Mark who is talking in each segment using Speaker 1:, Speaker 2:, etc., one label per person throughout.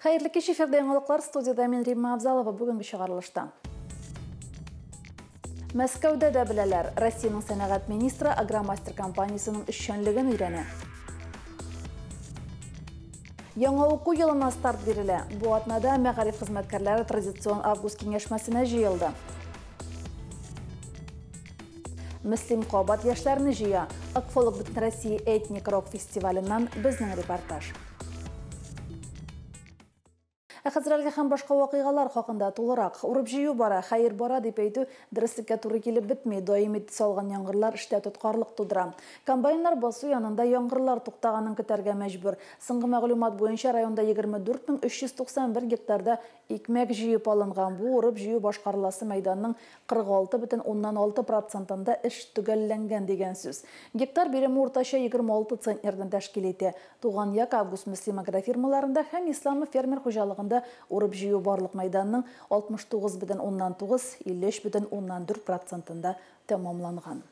Speaker 1: Хәерле кич, эфирдә яңалыклар, студияда мин Римма Абзалова, бүгенге чыгарылышта. Мәскәүдә дә беләләр, Россиянең сәнәгать министры Агромастер компаниясенең эшчәнлеген өйрәнә. Яңа уку елына старт бирелә. Бу атнада мәгариф хезмәткәрләре традицион август киңәшмәсенә җыелды. Мөслим кабат яшьләрне җыя. Акфолк Бөтенроссия этник рок фестиваленнән безнең репортаж. Ә хәзер һәм башка вакыйгалар хакында тулырак. Урып-җыю бара, хәер бара дип әйтү дөреслеккә туры килеп бетми. Даими салган яңгырлар эштә тоткарлык тудыра. Комбайннар басу янында яңгырлар туктаганын көтәргә мәҗбүр. Соңгы мәгълүмат буенча районда 24 391 гектарда икмәк җыеп алынган. Бу урып-җыю башкарыласы мәйданның 46,6 процентында эш төгәлләнгән дигән сүз. Гектар биреме уртача 26 центнердән тәшкил итә. Туган як, Август Мөслим агрофирмаларында һәм Исламов фермер хуҗалыгында урып-җыю барлык мәйданның 69,9, 53,4 процентында тәмамланган.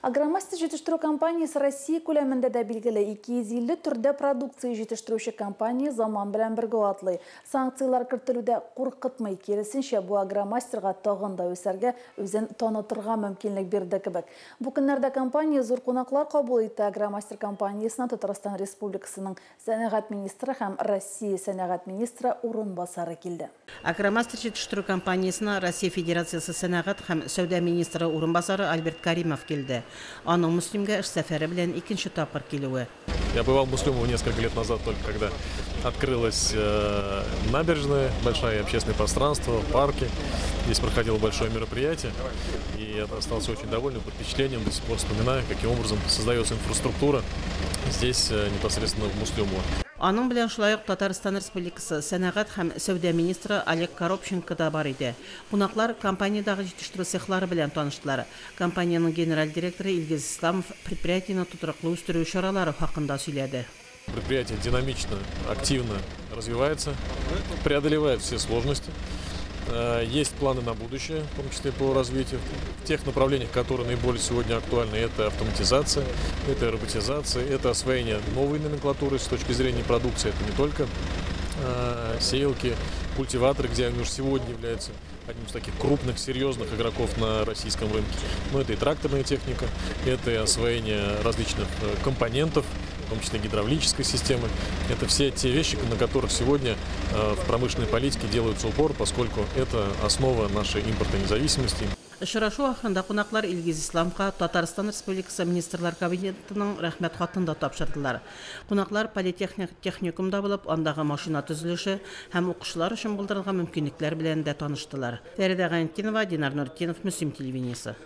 Speaker 1: Агромастер җитештерү компаниясе Россия күләмендә дә билгеле. 250 төрдә продукция җитештерүче компания заман белән бергә атлый. Санкцияләр кертелү дә куркытмый, киресенчә, бу Агромастерга тагын да үсәргә, үзен танытырга мөмкинлек бирде кебек. Бу көннәрдә компания зур кунаклар кабул итте. Агромастер компаниясенә Татарстан Республикасының сәнәгать министры һәм Россия сәнәгать министры урынбасары килде.
Speaker 2: Агромастер җитештерү компаниясенә Россия Федерациясе сәнәгать һәм сәүдә министры урынбасары Альберт Каримов килде. Аның Мөслимгә эш сәфәре белән икенче тапкыр килүе.
Speaker 3: Я бывал в Муслюмово несколько лет назад, только когда открылась набережная, большое общественное пространство, парки. Здесь проходило большое мероприятие, и я остался очень доволен, под впечатлением, до сих пор вспоминаю, каким образом создается инфраструктура здесь, непосредственно в Муслюмово.
Speaker 2: Аның белән шулай ук Татарстан Республикасы сәнәгать һәм сәүдә министры Олег Коробченко да бар иде. Кунаклар компаниядәге җитештерү цехлары белән таныштылар. Компаниянең генераль директоры Илгиз Исламов предприятиене тотрыклы үстерү чаралары хакында сөйләде.
Speaker 3: Предприятие динамично, активно развивается, преодолевает все сложности. Есть планы на будущее, в том числе по развитию. В тех направлениях, которые наиболее сегодня актуальны, это автоматизация, это роботизация, это освоение новой номенклатуры с точки зрения продукции. Это не только сеялки, культиваторы, где они уже сегодня являются одним из таких крупных, серьезных игроков на российском рынке. Но это и тракторная техника, это и освоение различных компонентов, в том числе гидравлической системы. Это все те вещи, на которых сегодня в промышленной политике делается упор, поскольку это основа нашей импортной независимости.
Speaker 2: Очрашу ахырында кунаклар Илгиз Исламовка Татарстан Республикасы Министрлар Кабинетының рәхмәт хатын да тапшырдылар. Кунаклар политехник техникумда булып, андагы машина төзелеше һәм укучылар өчен булдырылган мөмкинлекләр белән дә таныштылар. Фәридә Гайнетдинова, Динар Нуртдинов, Мөслим телевидениесе.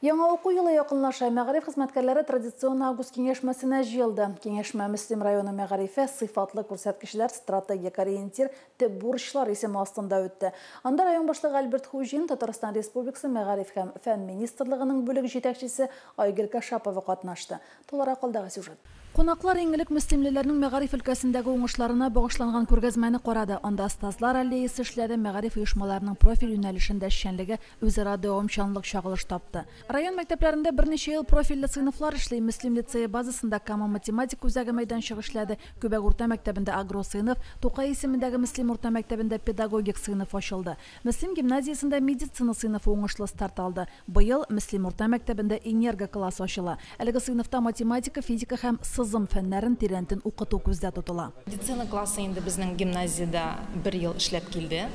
Speaker 1: Яңа уку елы якынлаша. Мәгариф хезмәткәрләре традицион август киңәшмәсенә җыелды. Киңәшмә Мөслим районы мәгарифе: сыйфатлы күрсәткечләр, стратегик ориентир, төп бурычлар исеме астында үтте. Анда район башлыгы Альберт Хуҗин, Татарстан Республикасы Мәгариф һәм фән министрлыгының бүлек җитәкчесе Айгөл Кашапова катнашты. Тулырак алдагы сюжет. Кунаклар иң элек мөслимлеләрнең мәгариф өлкәсендәге уңышларына багышланган күргәзмәне карады. Анда остазлар аллеясы эшләде, мәгариф оешмаларының профиль юнәлешендә эшчәнлеге үзара дәвамчанлык чагылыш тапты. Район мәктәпләрендә берничә ел профильле сыйныфлар эшли. Мөслим лицее базасында Кама математика үзәге мәйданчыгы эшләде. Күбәк урта мәктәбендә агро сыйныф, Тукай исемендәге Мөслим урта мәктәбендә педагогик сыйныф ачылды. Мөслим гимназиясендә медицина сыйныфы уңышлы старт алды. Быел Мөслим урта мәктәбендә энерго классы ачыла. Әлеге сыйныфта математика, физика һәм сызым фәннәрен тирәнтен укыту күздә тотыла.
Speaker 4: Медицина классы инде безнең гимназиядә бер ел эшләп килде.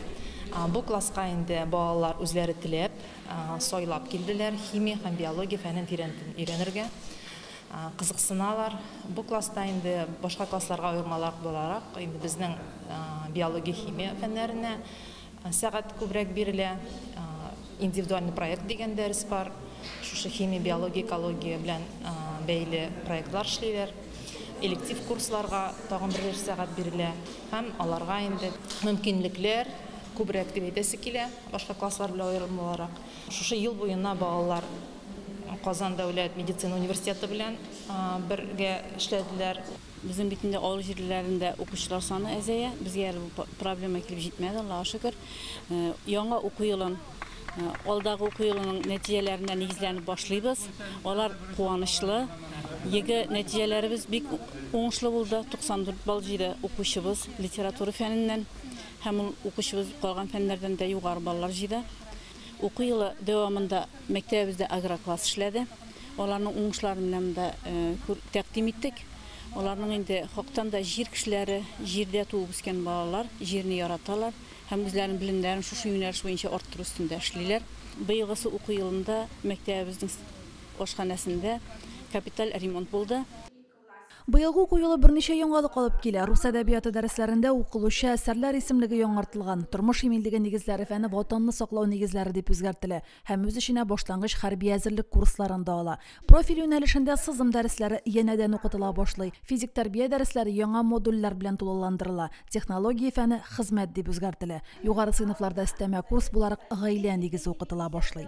Speaker 4: Бу класска инде балалар үзләре теләп, сайлап килделәр, химия һәм биология фәнен тирәнтен өйрәнергә кызыксыналар. Бу класста инде башка классларга аермалак буларак, инде безнең биология, химия фәннәренә сәгать күбрәк бирелә. Индивидуальный проект дигән дәрес бар. Шушы химия, биология, экология белән бәйле проектлар эшлиләр. Электив курсларга тагын бер сәгать бирелә һәм аларга инде мөмкинлекләр күбрәк дип әйтәсе килә, башка класслар белән аерым. Шушы ел буена балалар Казан дәүләт медицина университеты белән бергә эшләделәр.
Speaker 5: Безнең бит инде авыл җирләрендә укучылар саны әзәя. Безгә әле бу проблема килеп җитмәде, Аллага шөкер. Яңа уку елын алдагы уку елының нәтиҗәләренә нигезләнеп башлыйбыз. Алар куанычлы. ЕГЭ нәтиҗәләребез бик уңышлы булды. 94 балл җыйды укучыбыз литература фәненнән һәм ул укучыбыз калган фәннәрдән дә югары баллар җыйды. Уку елы дәвамында мәктәбебездә агрокласс эшләде. Аларның уңышларын белән дә тәкъдим иттек. Аларның инде хактан да җир кешеләре, җирдә туып үскән балалар, җирне яраталар һәм үзләренең белемнәрен шушы юнәлеш буенча арттыру өстендә эшлиләр. Быелгысы уку елында мәктәбебезнең ашханәсендә капиталь ремонт булды.
Speaker 1: Быелгы уку елы берничә яңалык алып килә. Рус әдәбияты дәресләрендә укылучы әсәрләр исемлеге яңартылган. Тормыш иминлеге нигезләре фәне ватанны саклау нигезләре дип үзгәртелә һәм үз эченә башлангыч хәрби әзерлек курсларын да ала. Профиль юнәлешендә сызым дәресләре янәдән укытыла башлый. Физик тәрбия дәресләре яңа модульләр белән тулыландырыла. Технология фәне хезмәт дип үзгәртелә. Югары сыйныфларда өстәмә курс буларак гаилә нигезе укытыла башлый.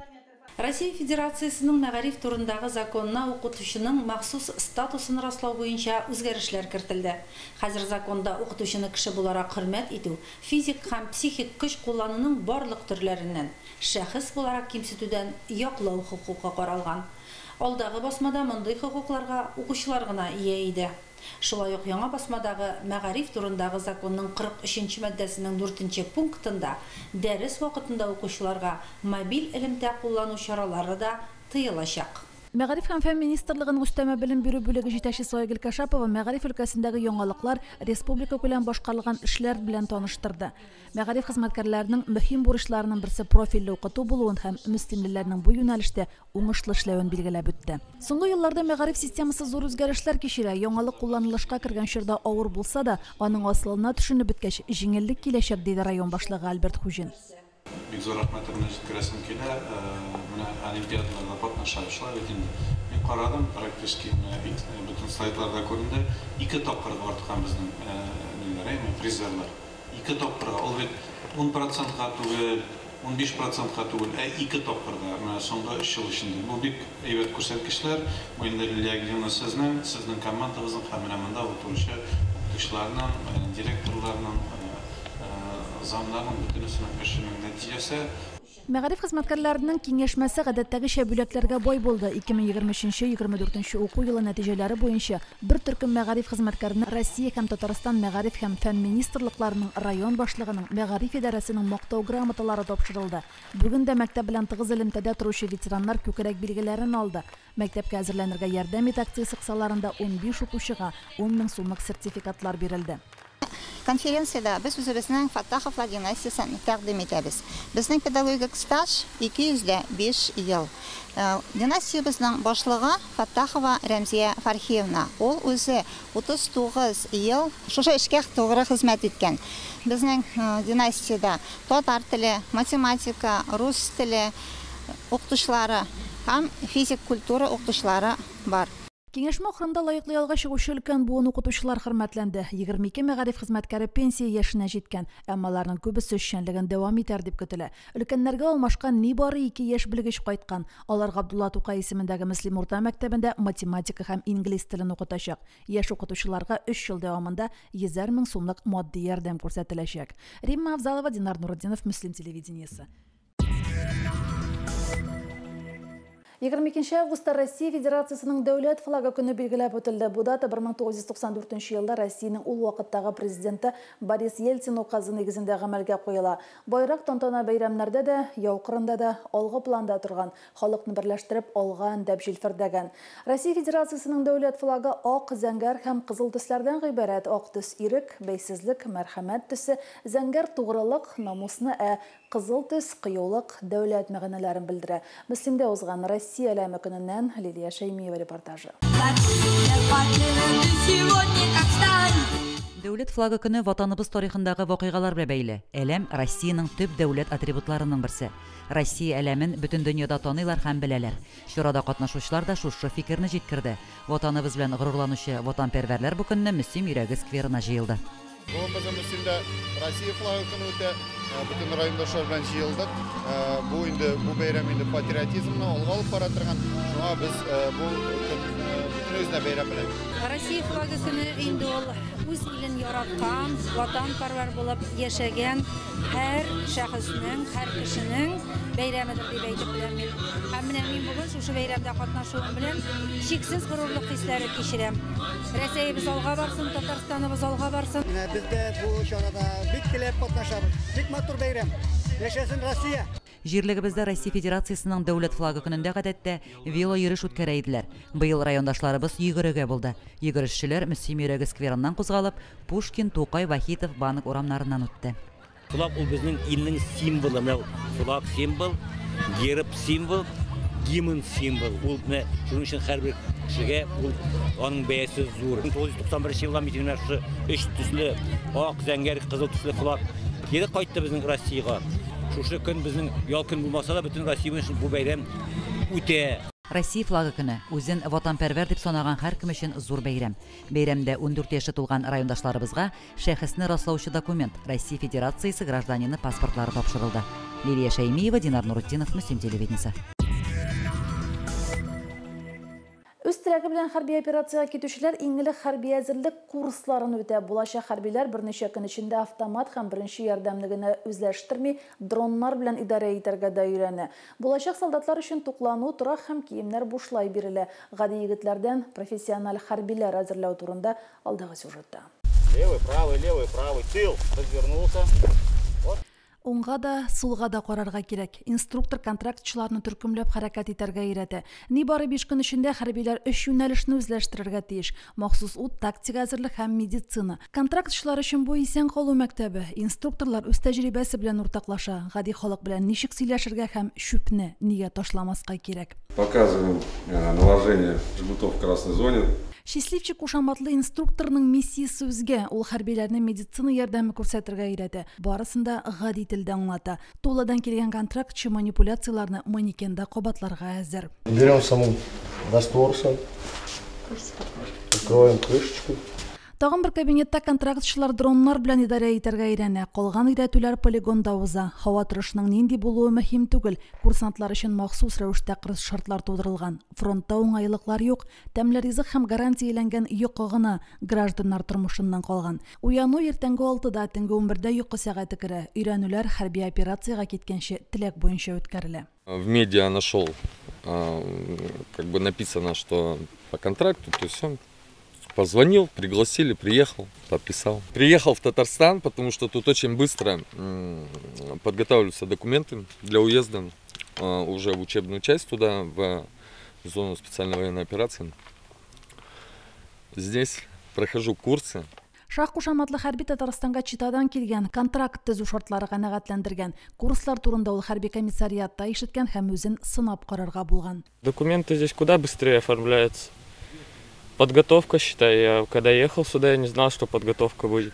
Speaker 6: Россия Федерациясенең мәгариф турындагы законына укытучының махсус статусын раслау буенча үзгәрешләр кертелде. Хәзер законда укытучыны кеше буларак хөрмәт итү, физик һәм психик көч куллануның барлык төрләреннән, шәхес буларак кимсетүдән яклау хокукы каралган. Алдагы басмада мондый хокукларга укучылар гына ия иде. Шулай ук яңа басмадагы мәгариф турындагы законның 43 маддәсенең 4 пунктында дәрес вакытында укучыларга мобиль элемтә куллану чаралары да тыелачак.
Speaker 1: Мәгариф һәм фән министрлыгының өстәмә белем бирү бүлеге җитәкчесе Айгөл Кашапова мәгариф өлкәсендәге яңалыклар республика күләм башкарылган эшләр белән таныштырды. Мәгариф хезмәткәрләренең мөһим бурычларының берсе профильле укыту булуын һәм мөслимлеләрнең бу юнәлештә уңышлы эшләвен билгеләп үтте. Соңгы елларда мәгариф системасы зур үзгәрешләр кичерә. Яңалык кулланылышка кергән чорда авыр булса да, аның асылына төшенеп беткәч, җиңеллек киләчәк, диде район башлыгы Альберт Хуҗин.
Speaker 7: Бик зур рәхмәтемне җиткерәсем килә. Менә олимпиадаларда катнашучылар бит инде. Мин карадым, практически бөтен сайтларда күренде. 2 тапкырга арткан безнең ниләр, призерлар. 2 тапкырга. Ул бит 10%-га түгел, 15%-га түгел, ә 2 тапкырга. Менә соңгы 3 ел эчендә. Бу бик әйбәт күрсәткечләр. Бу инде Лилия Геннадьевна сезнең командагызның һәм менә монда утыручы укытучыларның, директорларның, замнарның бөтенесенең эшенең нәтиҗәсе.
Speaker 1: Мәгариф хезмәткәрләренең киңәшмәсе гадәттәгечә бүләкләргә бай булды. 2023-2024 уку елы нәтиҗәләре буенча бер төркем мәгариф хезмәткәренә Россия һәм Татарстан мәгариф һәм фән министрлыкларының район башлыгының мәгариф идарәсенең мактау грамоталары тапшырылды. Бүген дә мәктәп белән тыгыз элемтәдә торучы ветераннар күкрәк билгеләрен алды. Мәктәпкә әзерләнергә ярдәм ит акциясе кысаларында 15 укучыга 10 мең сумлык сертификатлар бирелде.
Speaker 8: Конференцияда без үзебезнең Фаттаховлар династиясен тәкъдим итәбез. Безнең педагогик стаж 205 ел. Династиябезнең башлыгы Фаттахова Рәмзия Фархиевна. Ул үзе 39 ел шушы эшкә тугры хезмәт иткән. Безнең династиядә татар теле, математика, рус теле укытучылары һәм физик культура укытучылары бар.
Speaker 1: Киңәшмә ахырында лаеклы ялга чыгучы өлкән буын укытучылар хөрмәтләнде. 22 мәгариф хезмәткәре пенсия яшенә җиткән, әмма аларның күбесе эшчәнлеген дәвам итәр дип көтелә. Өлкәннәргә алмашка нибары 2 яшь белгеч кайткан. Алар Габдулла Тукай исемендәге Мөслим урта мәктәбендә математика һәм инглиз телен укытачак. Яшь укытучыларга 3 ел дәвамында 100 мең сумлык матди ярдәм күрсәтеләчәк. Римма Авзалова, Динар Нурутдинов, Мөслим телевидениесе. 22 августта Россия Федерациясының дәүләт флагы көне билгеләп үтелде. Бу дата 1994 елда Россиянең ул вакыттагы президенты Борис Ельцин указы нигезендә гамәлгә куела. Байрак тантана бәйрәмнәрдә дә, яу кырында да алгы планда торган, халыкны берләштереп алга өндәп җилфердәгән. Россия Федерациясының дәүләт флагы ак, зәңгәр һәм кызыл төсләрдән гыйбарәт. Ак төс ирек, бәйсезлек, мәрхәмәт төсе, зәңгәр тугрылык, намусны, ә кызыл төс кыюлык, дәүләт мәгънәләрен белдерә. Мөслимдә узган Россия әләме көненнән Лилия Шәймиева репортажы.
Speaker 9: Дәүләт флагы көне ватаныбыз тарихындагы вакыйгалар белән бәйле. Әләм Россиянең төп дәүләт атрибутларының берсе. Россия әләмен бөтен дөньяда таныйлар һәм беләләр. Чарада катнашучылар да шушы фикерне җиткерде. Ватаныбыз белән горурланучы ватанпәрвәрләр бу көнне Мөслим йөрәге скверына җыелды.
Speaker 10: Бүген безнең Мөслимдә Россия флагы көне үтә. Бөтен райондашлар белән җыелдык. Бу инде бу бәйрәм инде патриотизмны алга алып бара торган. Шуңа без бу көн бөтенебез дә бәйрәм белән.
Speaker 5: Россия флагы көне инде ул
Speaker 6: Үз илен яраткан, ватанпәрвәр булып яшәгән һәр шәхеснең, һәр кешенең бәйрәмедер дип әйтеп беләм мин. Һәм менә мин бүген шушы бәйрәмдә катнашуым белән чиксез горурлык хисләре кичерәм. Рәсәебез алга барсын, Татарстаныбыз алга барсын.
Speaker 11: Менә без дә бу чарада бик теләп катнашабыз. Бик матур бәйрәм. Яшәсен Россия!
Speaker 9: Җирлегебездә Россия Федерациясенең дәүләт флагы көнендә гадәттә велойөреш үткәрә иделәр. Быел райондашларыбыз йөгерергә булды. Йөгерешчеләр Мөслим йөрәге скверыннан кузгалып, Пушкин, Тукай, Вахитов, Банк урамнарыннан үтте.
Speaker 12: Флаг ул безнең илнең символы. Менә флаг символ, герб символ, гимн символ. Ул менә шуның өчен һәрбер кешегә ул аның бәясе зур. 1991 елдан бит менә шушы өч төсле ак, зәңгәр, кызыл төсле флаг кире кайтты безнең Россиягә. Шушы көн безнең ял көн булмаса да, бөтен Россия өчен бу бәйрәм үтә.
Speaker 9: Россия флагы көне үзен ватанпәрвәр дип санаган һәркем өчен зур бәйрәм. Бәйрәмдә 14 яше тулган райондашларыбызга шәхесне раслаучы документ Россия Федерациясе гражданины паспортлары тапшырылды. Лилия Шәймиева, Динар Нурутдинов, Мөслим телевидениесе.
Speaker 1: Үз теләге белән хәрби операциягә китүчеләр иң элек хәрби әзерлек курсларын үтә. Булачак хәрбиләр берничә көн эчендә автомат һәм беренче ярдәмне генә үзләштерми, дроннар белән идарә итәргә дә өйрәнә. Булачак солдатлар өчен туклану, торак һәм киемнәр бушлай бирелә. Гади егетләрдән профессиональ хәрбиләр әзерләү турында алдагы сюжетта.
Speaker 13: Левый, правый, левый, правый, тыл, развернулся.
Speaker 1: Уңга да, сулга да карарга кирәк. Инструктор контрактчыларны төркемләп хәрәкәт итәргә өйрәтә. Нибары 5 көн эчендә хәрбиләр 3 юнәлешне үзләштерергә тиеш. Махсус ут, тактик әзерлек һәм медицина. Контрактчылар өчен бу исән калу мәктәбе. Инструкторлар үз тәҗрибәсе белән уртаклаша. Гади халык белән ничек сөйләшергә һәм чүпне нигә ташламаска кирәк.
Speaker 14: Показываем наложение жгутов в красной зоне.
Speaker 1: Счастливчик кушаматлы инструкторның миссиясе үзгә. Ул хәрбиләрне медицина ярдәме күрсәтергә өйрәтә. Барысын да гади телдә аңлата. Туладан килгән контрактчы манипуляцияләрне манекенда кабатларга әзер.
Speaker 15: Берем саму раствор сам. Откроем крышечку.
Speaker 1: Тагын бер кабинетта контрактчылар дроннар белән идарә итәргә өйрәнә. Калган өйрәтүләр полигонда уза. Һава торышының нинди булуы мөһим түгел. Курсантлар өчен махсус рәвештә кырыс шартлар тудырылган. Фронтта уңайлыклар юк. Тәмле ризык һәм гарантияләнгән йокы гына гражданнар тормышыннан калган. Уяну иртәнге 6-да, төнге 11-дә йокы сәгате керә. Өйрәнүләр хәрби операциягә киткәнче теләк буенча үткәрелә.
Speaker 14: В медиа нашел, как бы написано, что по контракту, то есть он позвонил, пригласили, приехал, подписал. Приехал в Татарстан, потому что тут очень быстро подготавливаются документы для уезда уже в учебную часть туда, в зону специальной военной операции. Здесь прохожу курсы.
Speaker 1: Шах кушаматлы хәрби Татарстанга Читадан килгән, контракт төзү шартлары канәгатьләндергән. Курслар турында ул хәрби комиссариатта ишеткән һәм үзен сынап карарга булган.
Speaker 16: Документы здесь куда быстрее оформляются. Подготовка, считай, я когда ехал сюда, я не знал, что подготовка будет.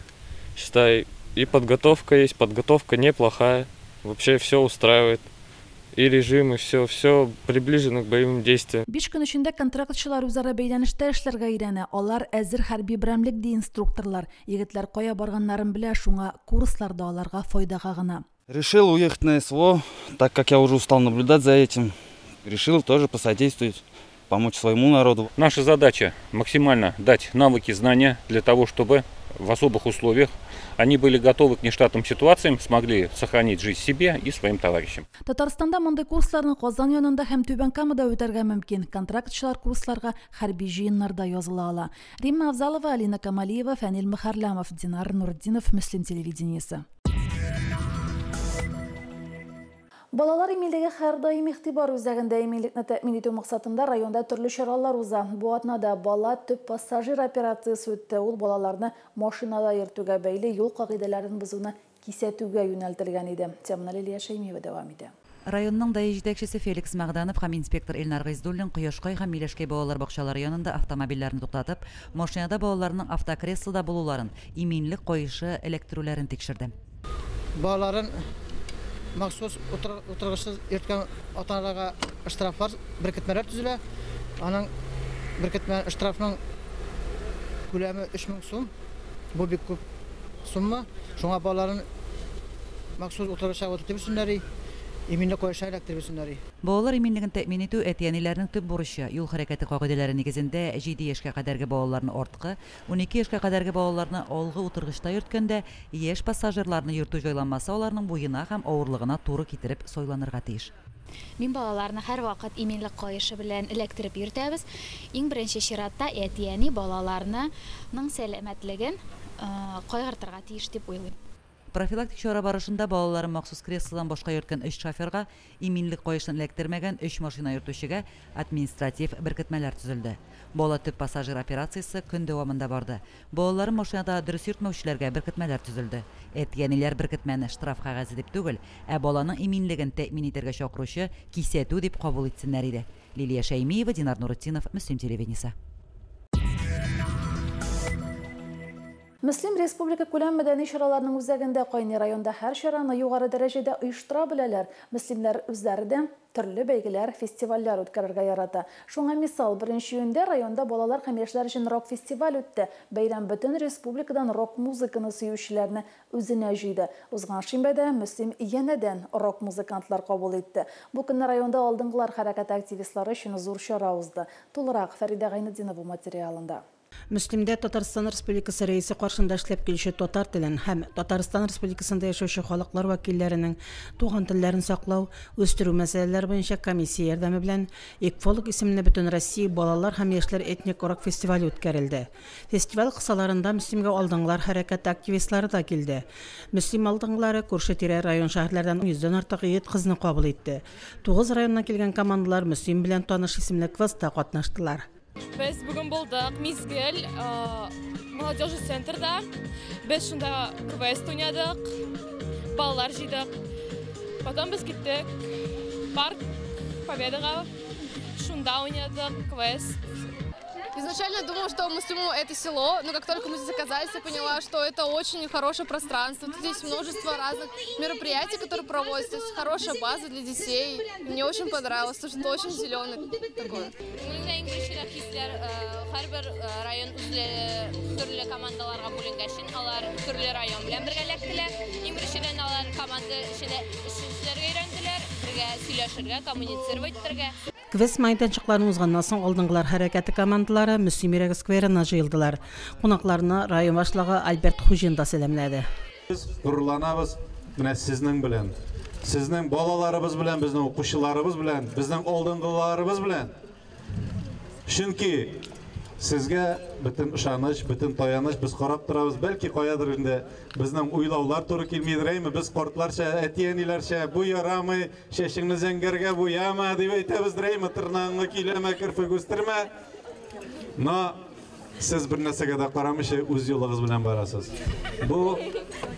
Speaker 16: Считай, и подготовка есть, подготовка неплохая, вообще все устраивает. И режим, и все, все приближено к боевым действиям.
Speaker 1: 5 көн эчендә контрактчылар үзара бәйләнештә эшләргә өйрәнә. Алар әзер хәрби берәмлек ди инструкторлар. Егетләр кая барганнарын белә, шуңа курслар да аларга файдага гына.
Speaker 17: Решил уехать на СВО, так как я уже устал наблюдать за этим. Решил тоже посодействовать, помочь своему народу.
Speaker 18: Наша задача максимально дать навыки, знания для того, чтобы в особых условиях они были готовы к нештатным ситуациям, смогли сохранить жизнь себе и своим товарищам.
Speaker 1: Татарстанда мондый курсларны Казан янында һәм Түбән Камада үтәргә мөмкин. Контрактчылар курсларга хәрби җыеннарда языла ала. Римма Авзалова, Алина Камалиева, Фәнил Мөхәрләмов, Динар Нуртдинов, Мөслим телевидениесе. Балалар иминлеге һәрдаим игътибар үзәгендә. Иминлекне тәэмин итү максатында районда төрле чаралар уза. Бу атнада бала төп пассажир операциясе үтте. Ул балаларны машинада йөртүгә бәйле юл кагыйдәләрен бозуны кисәтүгә юнәлтелгән иде. Теманы Лилия Шәймиева дәвам итә.
Speaker 9: Районның ДАИ җитәкчесе Феликс Мәгъданов һәм инспектор Эльнар Гыйздуллин Кояшкай һәм Миләшкәй балалар бакчалары янында автомобильләрне туктатып, машинада балаларның автокреслода булуларын, иминлек каешы эләктерүләрен тикшерде.
Speaker 11: Балаларын махсус утыргычсыз йөрткән ата-аналарга штрафлар, беркетмәләр төзелә. Аның беркетмә штрафның күләме 3000 сум. Бу бик күп сумма. Шуңа балаларын махсус утыргычка утыртып йөрсеннәр. Иминлек каешы эләктереп йөрсеннәр.
Speaker 9: Балалар иминлеген тәэмин итү әти-әниләрнең төп бурычы. Юл хәрәкәте кагыйдәләре нигезендә 7 яшькә кадәрге балаларны арткы, 12 яшькә кадәрге балаларны алгы утыргычта йөрткәндә, яшь пассажирларны йөртү җайланмасы аларның буена һәм авырлыгына туры китереп сайланырга тиеш.
Speaker 19: Мин балаларны һәрвакыт иминлек каешы белән эләктереп йөртәбез. Иң беренче чиратта әти-әни балаларның сәламәтлеген кайгыртырга тиеш дип уйлыйм.
Speaker 9: Профилактик чара барышында балаларын махсус креслодан башка йөрткән 3 шоферга, иминлек каешын эләктермәгән 3 машина йөртүчегә административ беркетмәләр төзелде. Бала төп пассажир операциясе көн дәвамында барды. Балаларын машинада дөрес йөртмәүчеләргә беркетмәләр төзелде. Әти-әниләр беркетмәне штраф кәгазе дип түгел, ә баланың иминлеген тәэмин итәргә чакыручы кисәтү дип кабул итсеннәр иде. Лилия Шәймиева, Динар Нуретдинов, Мөслим телевидениесе.
Speaker 1: Мөслим республика күләм мәдәни чараларының үзәгендә кайный. Районда һәр чараны югары дәрәҗәдә оештыра беләләр. Мөслимнәр үзләре дә төрле бәйгеләр, фестивальләр үткәрергә ярата. Шуңа мисал, 1 июньдә районда балалар һәм яшьләр өчен рок-фестиваль үтте. Бәйрәм бөтен республикадан рок-музыканы сөючеләрне үзенә җыйды. Узган шимбәдә Мөслим янәдән рок-музыкантлар кабул итте. Бу көнне районда алдынгылар хәрәкәте активистлары өчен зур чара узды. Тулырак Фәридә Гайнетдинова материалында.
Speaker 2: Мөслимдә Татарстан Республикасы рәисе каршында эшләп килүче татар телен һәм Татарстан Республикасында яшәүче халыклар вәкилләренең туган телләрен саклау, үстерү мәсьәләләре буенча комиссия ярдәме белән Экфолк исемле Бөтенроссия балалар һәм яшьләр этник рок фестивале үткәрелде. Фестиваль кысаларында Мөслимгә алдынгылар хәрәкәте активистлары да килде. Мөслим алдынгылары күрше-тирә район шәһәрләрдән 100дән артык егет-кызны кабул итте. 9 районнан килгән командалар Мөслим белән таныш исемле квестта катнаштылар.
Speaker 20: Без бүген булдык Мизгел молодежи центрда. Без шунда квест уйнадык, балалар җыйдык. Потом без киттек парк Победага, шунда уйнадык квест.
Speaker 21: Изначально думала, что Муслиму это село, но как только мы здесь оказались, я поняла, что это очень хорошее пространство. Тут есть множество разных мероприятий, которые проводятся, то есть хорошая база для детей. Мне очень понравилось, потому что очень зеленый такой.
Speaker 22: Район төрле командаларга бүленгән, алар төрле район белән бергә эләктеләр. Иң беренчедән алар команда эшенә эшләргә өйрәнделәр, бергә сөйләшергә, коммуницировать итәргә.
Speaker 2: Квест майданчыкларын узганнан соң алдынгылар хәрәкәте командалары Мөслим йөрәге скверына җыелдылар. Кунакларны район башлыгы Альберт Хуҗин да сәламләде.
Speaker 23: Без горурланабыз менә сезнең белән, сезнең балаларыбыз белән, безнең укучыларыбыз белән, безнең алдынгыларыбыз белән. Чөнки сезгә бөтен ышаныч, бөтен таяныч, без карап торабыз. Бәлки каядыр инде безнең уйлаулар туры килмидер, әйме? Без картларча, әти-әниләрчә бу ярамый, чәчеңне зәңгәргә буяма дип әйтәбездер, әйме? Тырнагыңны көйләмә, керфек үстермә. Но сез бер нәрсәгә дә карамыйча үз юлыгыз белән барасыз. Бу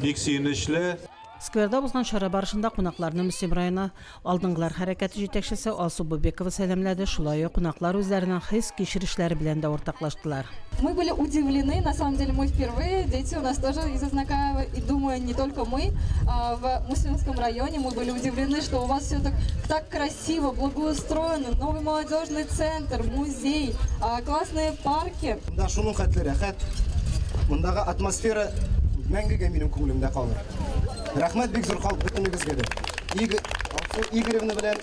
Speaker 23: бик сөенечле.
Speaker 2: Скверда узган чара барышында кунакларны Мөслим районы алдынгылар хәрәкәте җитәкчесе Алсу Бубекова сәламләде. Шулай ук кунаклар үзләренең хис-кичерешләре белән дә уртаклаштылар.
Speaker 24: Мы были удивлены, на самом деле мы впервые, дети у нас тоже из Азнакаева, и думаю, не только мы, в Муслимском районе мы были удивлены, что у вас все так красиво, благоустроено, новый молодежный центр, музей, классные парки.
Speaker 15: Да, шуның хәтле рәхәт, мондагы атмосфера мәңгегә минем күңелемдә калыр. Рәхмәт бик зур халык бөтенегезгә дә. Алсу Игоревна белән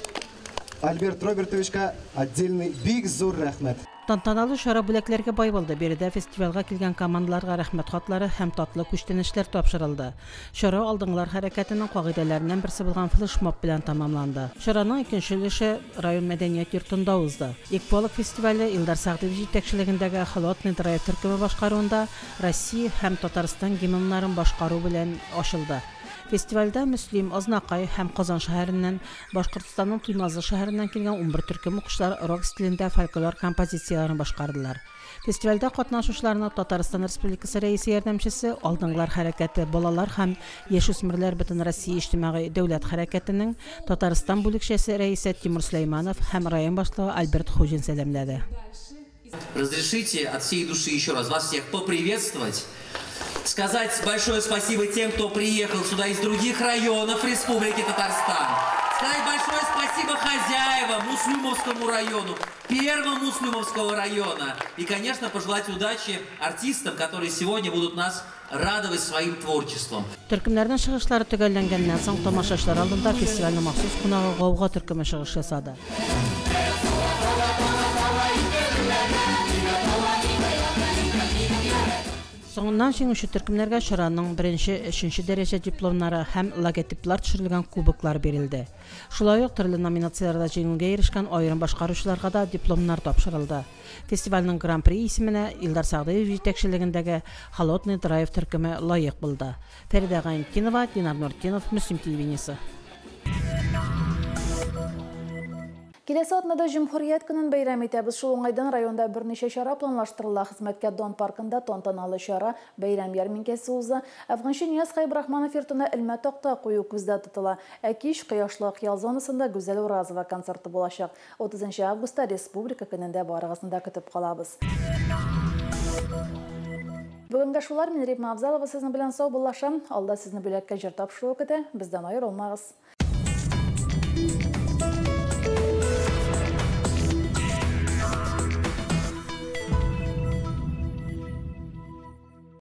Speaker 15: Альберт Робертовичка отдельный бик зур рәхмәт.
Speaker 2: Тантаналы чара бүләкләргә бай булды. Биредә фестивальгә килгән командаларга рәхмәт хатлары һәм татлы күчтәнәчләр тапшырылды. Чара алдынгылар хәрәкәтенең кагыйдәләреннән берсе булган флешмоб белән тәмамланды. Чараның икенче өлеше район мәдәният йортында узды. Экфолк фестивале Илдар Сәгъдиев җитәкчелегендәге Холодный драйв төркеме башкаруында Россия һәм Татарстан гимннарын башкару белән ачылды. Фестивальдә Мөслим, Азнакай һәм Казан шәһәреннән, Башкортстанның Туймазы шәһәреннән килгән 11 төркем укучылар рок стилендә фольклор композицияләрен башкардылар. Фестивальдә катнашучыларны Татарстан Республикасы рәисе ярдәмчесе, алдынгылар хәрәкәте, балалар һәм яшүсмерләр Бөтенроссия иҗтимагый дәүләт хәрәкәтенең Татарстан бүлекчәсе рәисе Тимур Сөләйманов һәм район башлыгы Альберт Хуҗин сәламләде.
Speaker 25: Разрешите от всей души еще раз вас всех поприветствовать. Сказать большое спасибо тем, кто приехал сюда из других районов Республики Татарстан. Сказать большое спасибо хозяевам Муслюмовскому району, первому Муслюмовского района. И, конечно, пожелать удачи артистам, которые сегодня будут нас радовать своим творчеством.
Speaker 2: Төркемнәрнең чыгышлары төгәлләнгәннән соң, тамашачылар алдында фестивальнең махсус кунагы Гауга төркеме чыгыш ясады. Соңыннан җиңүче төркемнәргә чараның беренче, өченче дәрәҗә дипломнары һәм логотиплар төшерелгән кубоклар бирелде. Шулай ук төрле номинацияләрдә җиңүгә ирешкән аерым башкаручыларга да дипломнар тапшырылды. Фестивальнең Гран-при исеменә Илдар Сәгъдиев җитәкчелегендәге Холодный драйв төркеме лаек булды. Фәридә Гайнетдинова, Динар Нуртдинов, Мөслим телевидениесе.
Speaker 1: Киләсе атнада Җөмһүрият көнен бәйрәм итәбез. Шул уңайдан районда берничә чара планлаштырыла. Хезмәткә дан паркында тантаналы чара, бәйрәм ярминкәсе уза. Әфганчы Нияз Хәйбрахманов йортына элмә такта кую күздә тотыла. Ә кич Кояшлы Акъял зонасында Гүзәл Уразова концерты булачак. 30 августта Республика көнендә барыгызны да көтеп калабыз. Бүгенгә шулар. Мин Римма Абзалова сезнең белән саубуллашам. Алда сезне бүләккә җыр тапшыруы көтә. Бездән аерылмагыз.